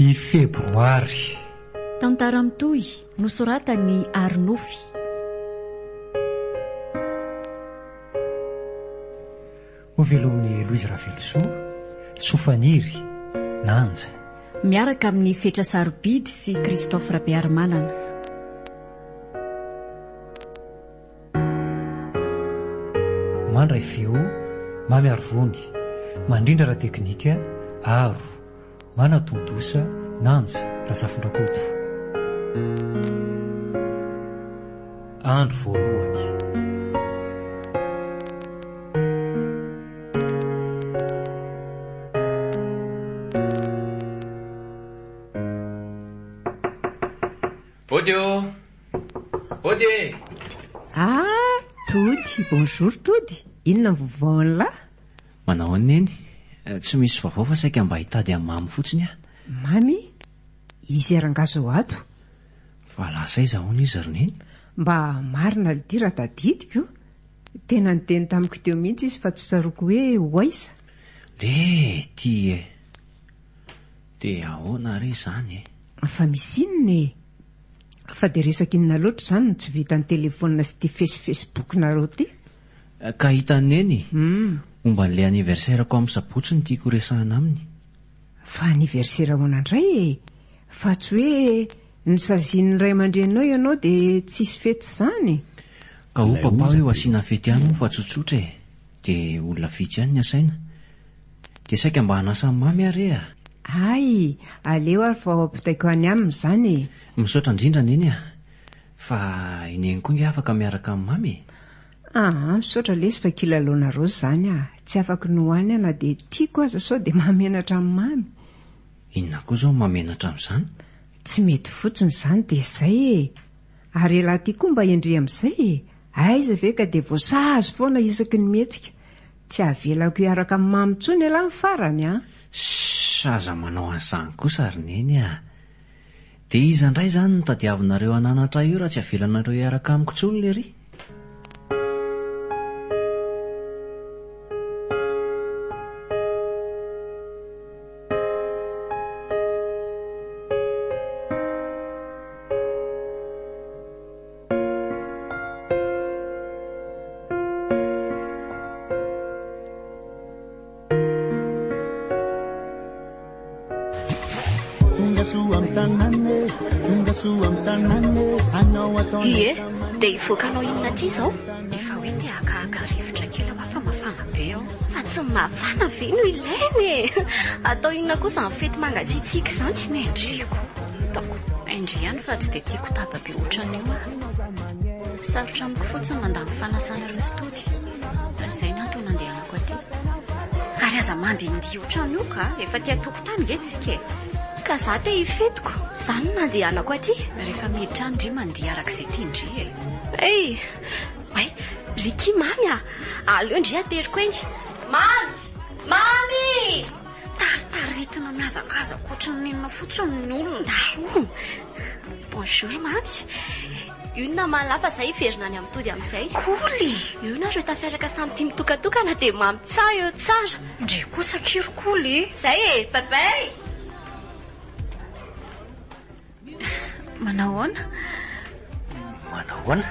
I Febroary. Tantara mitohy, nosoratan'i Arinofy. Hovelomin'i Louise Ravelosoa, Sofaniry, Nanja. Miaraka amin'i Fetra Sarobidy sy Christophe Rabearimanana. Mandray feo, Mamy Arivony, mandrindra ara-teknika, Aro, manatontosa, Nanja Razafindrakoto. Andro voalohany. Body ô! Body e! Ah, Tody, bonjour Tody, inona ny vaovao an'lah? Manao ahoana Neny? Tsy misy vaovao fa saika mba hitady an'i Mamy fotsiny aho. Mamy? Izy rangaha zao ato? Fa lasa aiza hono izy ry Neny? Mba marina lty raha tadidiko, tena niteny tamiko teo mihitsy izy fa tsy tsaroako hoe ho aiza. Le ty e! Dia ahoana re izany e? Fa misy inona e? Fa dia resaka inona loatra izany no tsy vitan'ny telephone sy ity fesifesibokinareo ity? Ka hitan'i Neny, momba an'ilay anniversaire-ko amin'ny sabotsy no tiako horesahana aminy. Fa anniversaire ahoana indray e? Fa tsy hoe nisazian'ny ray aman-dreninao ianao dia tsisy fety izany? Ka hoy papa hoe ho asiana fety ihany moa fa tsotsotra e! Dia olona vitsy ihany ny asaina. Dia saika mba hanasa an'i Mamy aho re a! Hay! Aleo ary fa ho ampitaiko any aminy izany e! Misaotra indrindra Neny a! Fa i Neny koa nge afaka miaraka amin'i Mamy e! Aa, misaotra lesy fa kilalaonareo izany a! Tsy afaka ny ho any aho na dia tiako aza sao dia mahamenatra an'i Mamy. Inona koa izao no mahamenatra amin'izany? Tsy mety fotsiny izany dia izay e! Ary elah ty koa mba hendry amin'izay e! Aiza ve ka dia voasazy foana isaky ny mihetsika. Tsy avelako hiaraka amin'i Mamy intsony ialahy ny farany an! Ssss aza manao an'izany kosa ry Neny a! Dia iza indray izany no tadiavinareo hananatra ahy io raha tsy avelanareo hiaraka amiko intsony lery? Ie, dia hivoaka hanao inona aty izao? Efa hoe te hakahaka rivotra kely aho fa mafana be ao. Fa tsy mafana ve no ilaina e? Atao inona koa izany fety mangatsiatsiaka izany? Mendriko. Ataoko hain-dry ihany fa tsy dia tiako taba be ohatran'io aho. Sarotra amiko fotsiny mandà ny fanasanareo sy tody. Izay no antony nandehanako aty. Ary aza mandehandeha ohatran'io ka! Efa aty an-tokotany nge tsika e! Ka za te hifetiko, izany no nandehanako aty. Rehefa miditra any ndry mandihy araka izay tian-dry e! Hey! Oay! Ricky Mamy a! Aleo ndry ateriko eny! Mamy! Mamy! Taritaritina mihazakazaka ohatran'ny inona fotsiny ny olona. Ahoana? Bonjour Mamy. Io ny naman'lah fa zay hiverina any amin'ny tody amin'izay. Cool e! Eo nareo tafiaraka samy tia mitokatokana dia mamy tsa eo tsara. Ndry kosa akia ry cool e! Zay e! Bye bye! Manao ahoana? Manao ahoana?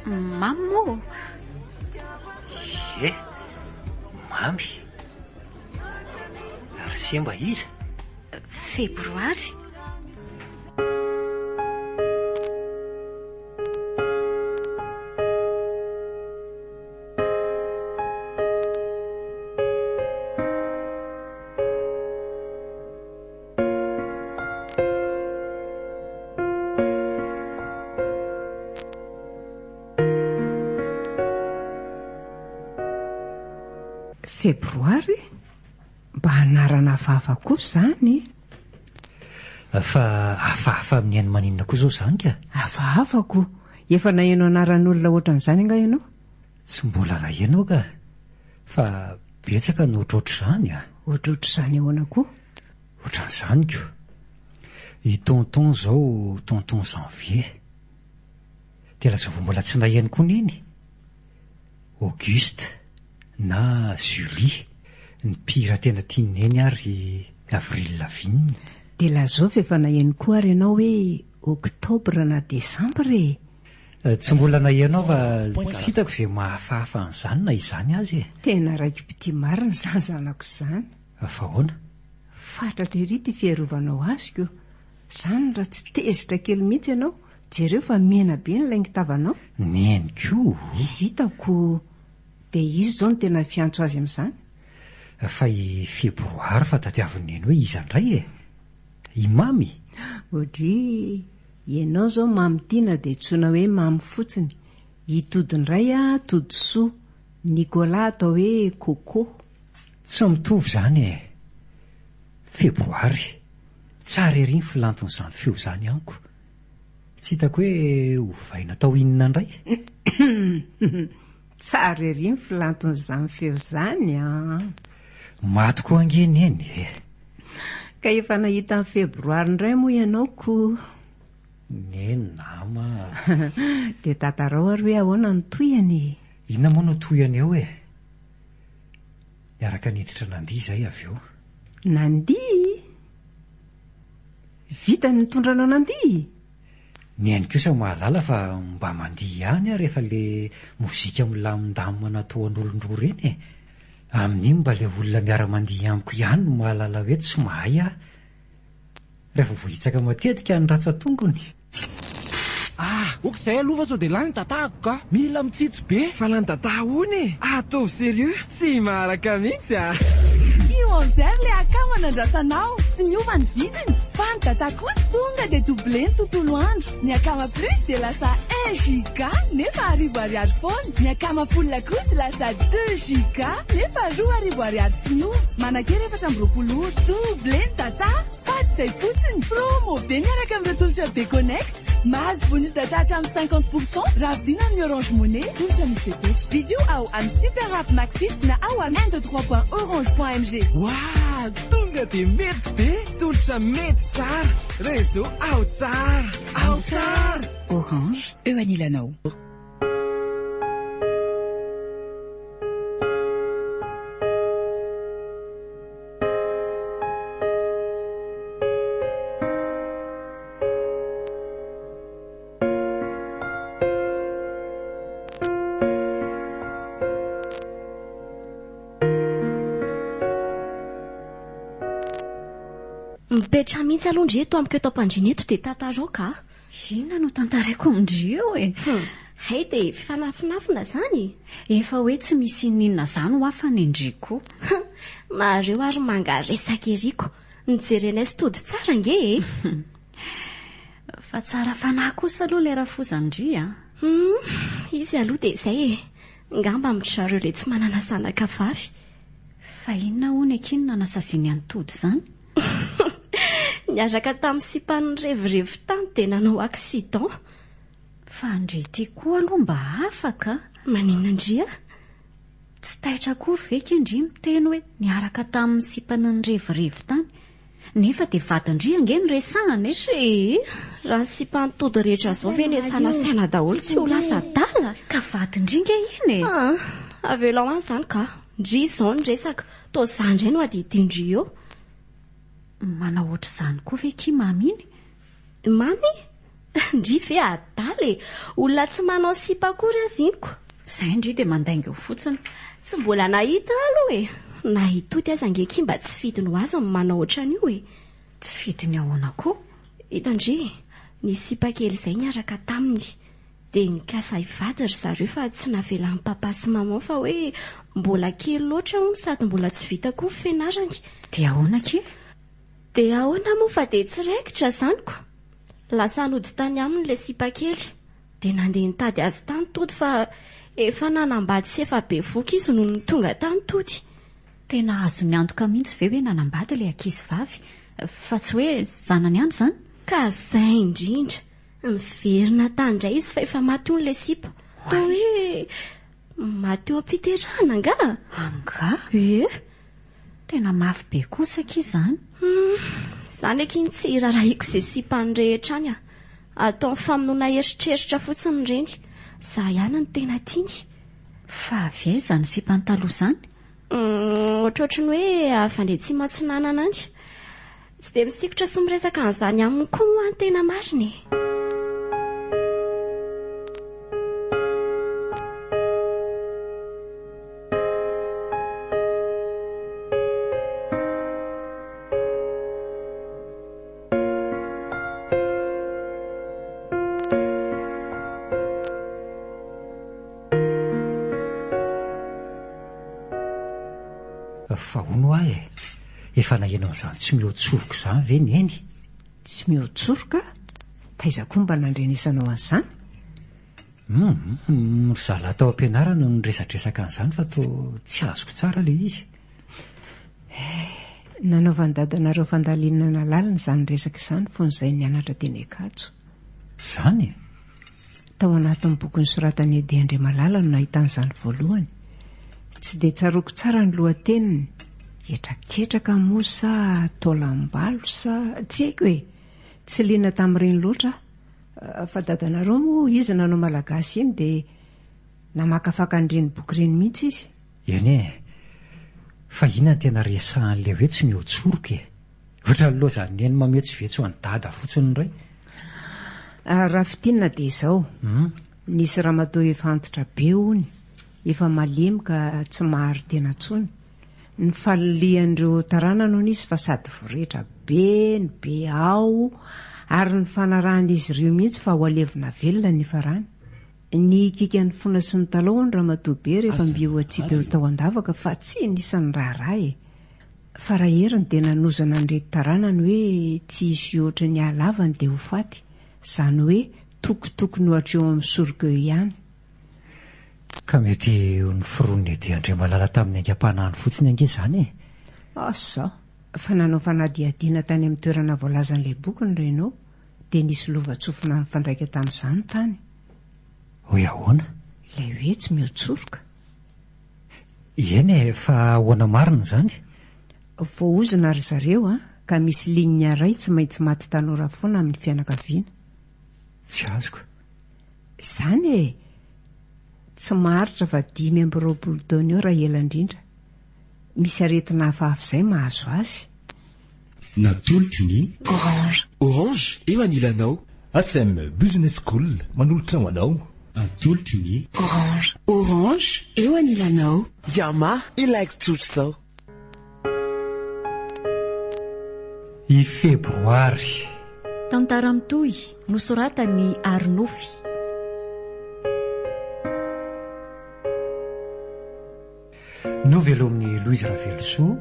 Mamy moa? Ie, mamy. Ary se mba iza? Febroary. Febroary? Mba anarana hafahafa koa izany. Fa hafahafa amin'ny haino maninona koa izao izany ka? Hafahafa ko! Efa naheno anaran'olona ohatran'izany angaha ianao? Tsy mbola naheno aho ka! Fa betsaka no ohatrohatr'izany a! Ohatrohatr'izany ahoana koa? Ohatran'izany ko! I tonton izao tonton Janvier. Dia lazao vao mbola tsy naheno koa neny? Auguste na Julie. Ny mpihira tena tian'i Neny ary i Avril Lavigne. Dia lazao fa efa naheno koa ary ianao hoe Octobre na Décembre e! Tsy mbola naheno aho fa tsy hitako izay mahafahafa an'izany na izany aza e! Tena raiki-pitia marina izany zanako izany. Fa ahoana? Fatratra ery ity fiarovanao azy ko! Izany raha tsy tezitra kely mihitsy ianao, jereo fa mena be ny laingin-tavanao. Neny ko! Hitako! Dia iza izao no tena fiantso azy amin'izany? Fa i Febroary fa tadiavin'i Neny hoe iza indray e? I Mamy? Audrey, ianao izao Mamy tiana dia antsoina hoe Mamy fotsiny. I Tody indray a, Todisoa. Nicolas atao hoe Coco. Tsy mitovy izany e! Febroary, tsara ery ny filanton'izany feo izany amiko. Tsy hitako hoe ovaina atao inona indray? Tsara ery ny filanton'izany feo izany an! Maty koa ange Neny e! Ka efa nahita ny febroary indray moa ianao ko! Neny nama a! Dia tantarao ary hoe ahoana ny tohiny e! Inona moa no tohiny eo e? Niaraka niditra nandihy izahay avy eo. Nandihy? Vita ny nitondra anao nandihy? Ny ainy kosa mahalala fa mba mandihy ihany aho rehefa le mozika milamindamina natao an'olon-droa ireny e! Amin'iny mba le olona miara-mandihy amiko ihany no mahalala hoe tsy mahay aho. Rehefa voahitsaka matetika ny ratsan-tongony. Ah! Ok zay aloha fa sao dia lany data-ko ka! Mila mitsitsy be! Fa lany data ahoana e? Ataovy sérieux! Tsy maharaka mihitsy ah! I-Onze le akama nandrasanao, tsy miova ny vidiny fa ny data kosa tonga dia doubler ny tontolo andro. Ny akama plus dia lasa un giga nefa arivo ariary foana, ny akama full kosa lasa deux giga nefa 2000 ariary tsy miova. Manan-kery 24 ora. Doubler ny data! Fa tsy izay fotsiny, promo be miaraka amin'ireo tolotra be connect. Mahazo bonus data hatramin'ny 50 pour cent raha vidiana amin'ny Orange Money, tolotra misy fepetra. Vidio ao amin'ny Super App Maxit na ao amin'ny un deux trois point orange point mg. Waah! Tonga dia mety be! Tolotra mety tsara! Réseau ao tsara! Ao tsara! Orange, eo anilanao. Mipetraha mihitsy aloha ndry eto amiko eto am-pandriana eto dia tantarao ka. Inona no tantaraiko amin-dry eo e? Hum, hay dia fifanafinafina izany? Efa hoe tsy misy inoninona izany hoa fa ny ndry koa. Hum, nareo ary manga resaka ery ko. Nijerenay sy tody tsara ange e! Fa tsara fanahy kosa aloha ilay rafozan-dry a! Hum, izy aloha dia izay e! Ngamba amin-dry zareo ilay tsy manana zanaka vavy. Fa inona hono akia no nanasaziany an'i Tody izany? Niaraka tamin'ny sipany nirevirevy tany dia nanao accident. Fa ndry ity koa aloha mba hafa ka! Maninona ndry a? Tsy taitra akory ve kay ndry miteny hoe niaraka tamin'ny sipany nirevirevy tany? Nefa dia vadin-dry ange no resahana e! Tsia! Raha ny sipan'i Tody rehetra izao ve no esana saina daholo tsy ho lasa adala? Ka vadin-dry nge iny e! Ah! Avelao any izany ka! Ndry izao no resaka, toa izaho indray no adidian-dry eo. Manao ohatr'izany koa ve kia Mamy iny? Mamy? Ndry ve adala e! Olona tsy manao sipa akory aza iny ko! Izay ndry dia mandainga eo fotsiny. Tsy mbola nahita aho aloha e! Na i Tody aza ange akia mba tsy fidiny ho azy ny manao ohatran'io e! Tsy fidiny ahoana koa? Hitan-dry, nisy sipa kely izay niaraka taminy. Dia nikasa hivady ry zareo fa tsy navelan'i papa sy maman fa hoe mbola kely loatra hono sady mbola tsy vita koa ny fianarany. Dia ahoana akia? Dia ahoana moa fa dia tsy raikitra izany ko! Lasa nody tany aminy ilay sipa kely. Dia nandeha nitady azy tany Tody fa efa nanambady sy efa bevoka izy nony tonga tany Tody. Tena azony antoka mihitsy ve hoe nanambady ilay ankizivavy fa tsy hoe zanany ihany izany? Ka izay indrindra! Niverina tany indray izy fa efa maty hono ilay sipa. Toa hoe maty eo am-piterahana angaha? Angaha? Ie. Tena mafy be kosa akia izany. Hum, izany akia no tsy irarahiako izay sipany rehetra any a. Ataony famonoana eritreritra fotsiny ireny. Izaho ihany no tena tiany. Fa avy aiza izany sipany taloha izany? Ohatrohatry ny hoe avy any Atsimo Atsinanana any. Tsy dia misikotra sy miresaka an'izany aminy koa moa ny tena marina e. Fa hono hoa e, efa naheno an'izany tsy mihoa-tsoroka izany ve Neny? Tsy mihoa-tsoroka? Taiza koa mba nandrenesanao an'izany? Hum, ry zalahy tao am-pianarana no niresadresaka an'izany fa toa tsy azoko tsara ilay izy. Eh, nanaovan'i dadanareo fandalinana lalina izany resaka izany fony izay nianatra teny Ankatso. Izany e? Tao anatin'ny boky nosoratan'i Eddy Andriamalala no nahitana izany voalohany. Tsy dia tsaroako tsara ny lohateniny, Hetraketraka moa sa taolam-balo sa tsy haiko e! Tsy liana tamin'ireny loatra aho. Fa dadanareo moa izy nanao malagasy iny dia namakafaka an'ireny boky ireny mihitsy izy. Eny e! Fa inona no tena resahan'ilay hoe tsy mihotsoroka e? Ohatran'ny lozan'i Neny mametsovetso an'i Dada fotsiny indray. Raha fintinina dia izao, nisy ramatoa efa antitra be hono, efa malemy ka tsy maharo tena intsony. Nifalilian'ireo taranany hono izy fa sady voretra be no be ao ary nifanarahan'izy ireo mihitsy fa ho alevina velona ny nifarany. Nihikiaka nifona sy nitalaho hono ramatoa be rehefa mby ho atsipy eo tao an-davaka fa tsy nisy niraharaha e! Faraheriny dia nanozona an'ireto taranany hoe tsy hisy hihoatra ny halavany dia ho faty, izany hoe tokotokony ho hatreo amin'ny soroka eo ihany. Ka mety ho noforonin'i Eddy Andriamalala tamin'ny aingam-panahiny fotsiny ange izany e! Asa! Fa nanao fanadihadiana tany amin'ny toerana voalazan'ilay boky ny Renault dia nisy lovantsofina nifandraika tamin'izany tany. Hoe ahoana? Ilay hoe tsy mihotsoroka. Eny e, fa ahoana marina izany? Voaozona ry zareo a, ka misy ligne iray tsy maintsy maty tanora foana amin'ny fianakaviana. Tsy azoko. Izany e! Tsy maharitra fa 25 taona eo raha ela indrindra. Misy aretina hafahafa izay mahazo azy. Natolotry ny. Orange. Orange, eo anilanao. ACM Business School manolotra ho anao. Atolotry ny. Orange. Orange, eo anilanao. Yamaha, ilaiko tsotra izao. I Febroary. Tantara mitohy, nosoratan'i Arinofy. Novelomin'i Louise Ravelosoa,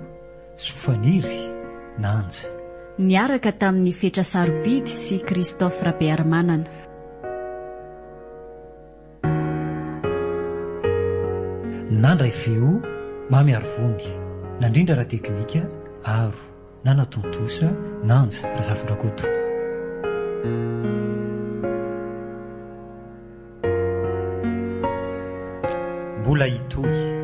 Sofaniry, Nanja. Niaraka tamin'i Fetra Sarobidy sy Christophe Rabearimanana. Nandray feo, Mamy Arivony. Nandrindra ara-teknika, Aro. Nanatontosa, Nanja Razafindrakoto. Mbola hitohy.